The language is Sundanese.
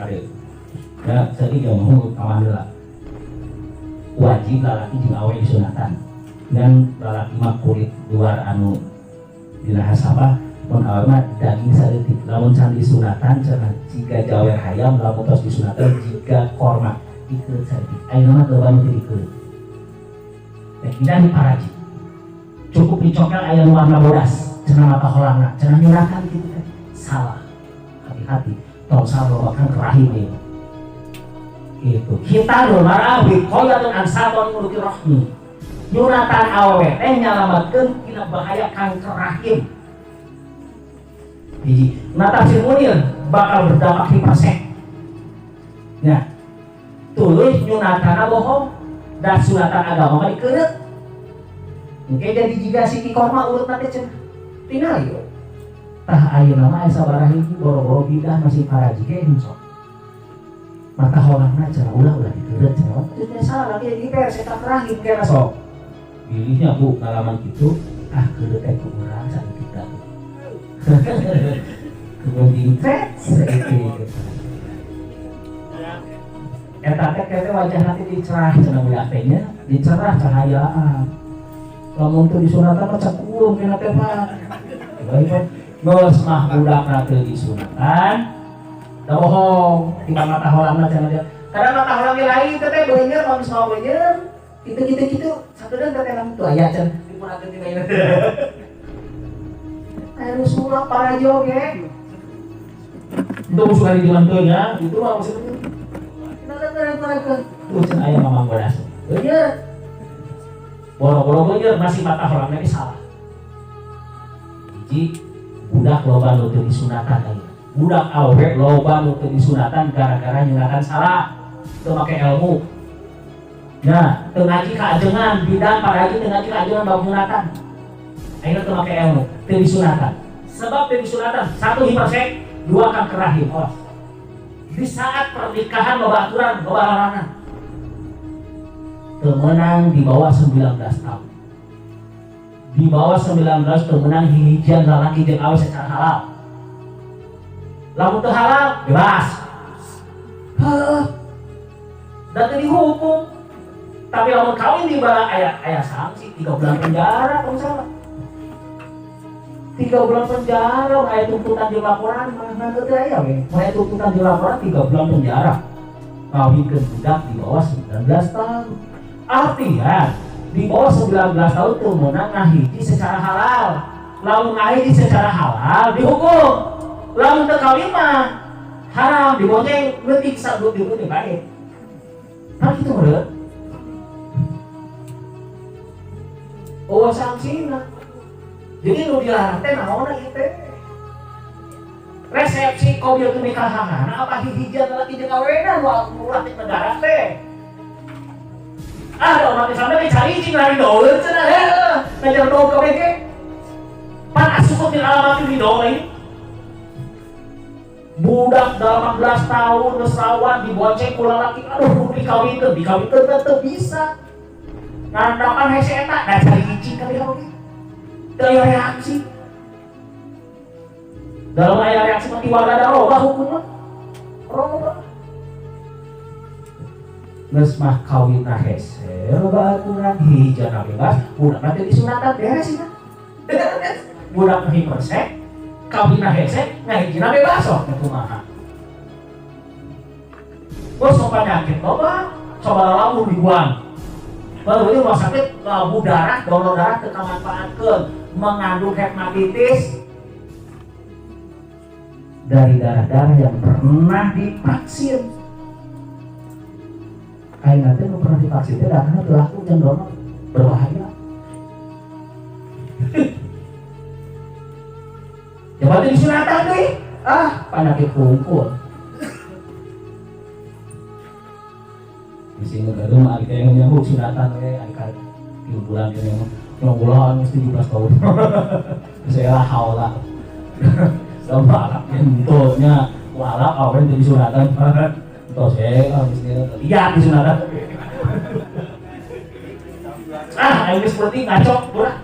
Kade. Ya, saiki mau kawan heula. Wajib lalaki jeung awewe disunatan. Dan lalaki mah kulit luar anu dina hasabah, mun awewe mah daging saeutik. Lamun can disunatan cenah jiga jawer hayam, lamun tos disunatan jiga korma, dikeut saeutik. Ayeuna mah loba nu teu dikeut. Rek pindah di paraji. Cukup dicokel aya nu warna bodas, cenah mata holangna, cenah nyuratan kitu teh. Salah. Hati-hati, tong salah loba kanker rahim ieu. Gitu. Khitanul mar'ah wiqayatun an saratoni uluqir rahmi. Nyunatan awewe teh nyalametkeun tina bahaya kanker rahim. Hiji, nah tafsir Munir bakal berdampak hiperseks. Ya. Tuluy nyunatana bohong dan sunatan agama mah dikeureup. Mungkin jadi jika si korma urut nanti cenah. Tingali we. Tah ayeuna mah aya sabaraha hiji boro-boro bidah masih paraji ge sok. Mata holangna cenah ulah-ulah dikeureup cenah. Itu teh salah lagi jadi hiperseks kanker rahim kena sok. Pilihnya Bu pengalaman gitu, ah keureup teh ku urang saeutik da. Kemudian saeutik. Eta teh kayaknya wajah nanti dicerah cenah budak teh nya, dicerah cahayaan. Lamun teu disunatan mah cakulum kena teh Pak. Baik Pak. Geus mah budak teu disunatan. Da bohong, tiba mata holangna cenah dia. Kadang mata holang ge lain teh teh beunyer mun geus mau beunyer. Gitu gitu gitu. Sakedeung teh lamun tuh aya cenah dipunhakeun tina ieu. Aya nu sulap paraji oge. Itu suka di jalan teu nya, itu mah maksudnya. Tuh cenah aya mamang bodas. Beunyer. Boro-boro beunyer masih mata holangna ge salah. Hiji budak loba nu teu disunatan ayeuna. Budak awewe loba nu teu disunatan gara-gara nyunatan salah. Teu make ilmu. Nah, teu ngaji ka ajengan, bidan paraji teu ngaji ka ajengan bab nyunatan. Ayeuna teu make ilmu, teu disunatan. Sebab teu disunatan, satu hiperseks, dua kanker rahim. Awas. Di saat pernikahan loba aturan, loba larangan. Teu meunang di bawah 19 tahun. Di bawah 19 teu meunang hihijian lalaki jeung awewe secara halal. Lamun teu halal, bebas. Heuh. Da teu dihukum. Tapi lamun kawin di bawah aya aya sanksi 3 bulan penjara kalau salah. 3 bulan penjara, aya tuntutan di laporan, mana teu aya we. Aya tuntutan di laporan 3 bulan penjara. Kawinkeun budak di bawah 19 tahun. Artinya di bawah 19 tahun teu meunang ngahiji secara halal. Lamun ngahiji secara halal dihukum. Lamun teu kawin mah haram dibonceng leutik sabut dihukum bae. Nah gitu meureun. Oh sanksina. Jadi nu dilarang teh naonna ieu teh? Resepsi qobil nikahan apa hihijian lalaki jeung awena nu ulah ti negara teh. Ah, da umat Islam teh cari cing lari doeur cenah heuh. Ngajar doeur kabeh ge. Pan asup til alamati di doeur ini. Budak 18 tahun geus rawan dibonceng ku lalaki, aduh kudu dikawinkeun, dikawinkeun teh teu bisa. Ngandapan hese eta da cari cicing kabeh oge. Teu aya reaksi. Dalam aya reaksi mah ti warga da robah hukumna. Robah. Geus mah kawinna hese, loba aturan hijana bebas, budak teh disunatan beres ieu. Budak mah hiperseks, kawinna hese, ngahijina bebas sok teh kumaha. Bos sok penyakit loba, coba lamun dibuang. Baru ini rumah sakit labu darah, donor darah teu kamanfaatkeun, mengandung hepatitis dari darah-darah yang pernah divaksin. Ayeuna teh nu pernah divaksin teh darahna teu laku jeung donor, berbahaya. Ya berarti disunatan deui. Ah, penyakit kumpul. Di sini gaduh mah ari yang nyambung sunatan we ari ka 3 bulan kene mah. 3 bulan geus 17 tahun. Saya lah haula. Sama alap nya walap awen teu disunatan. Tos we ah geus lihat disunatan. Ah, aing geus penting ngacok, burak.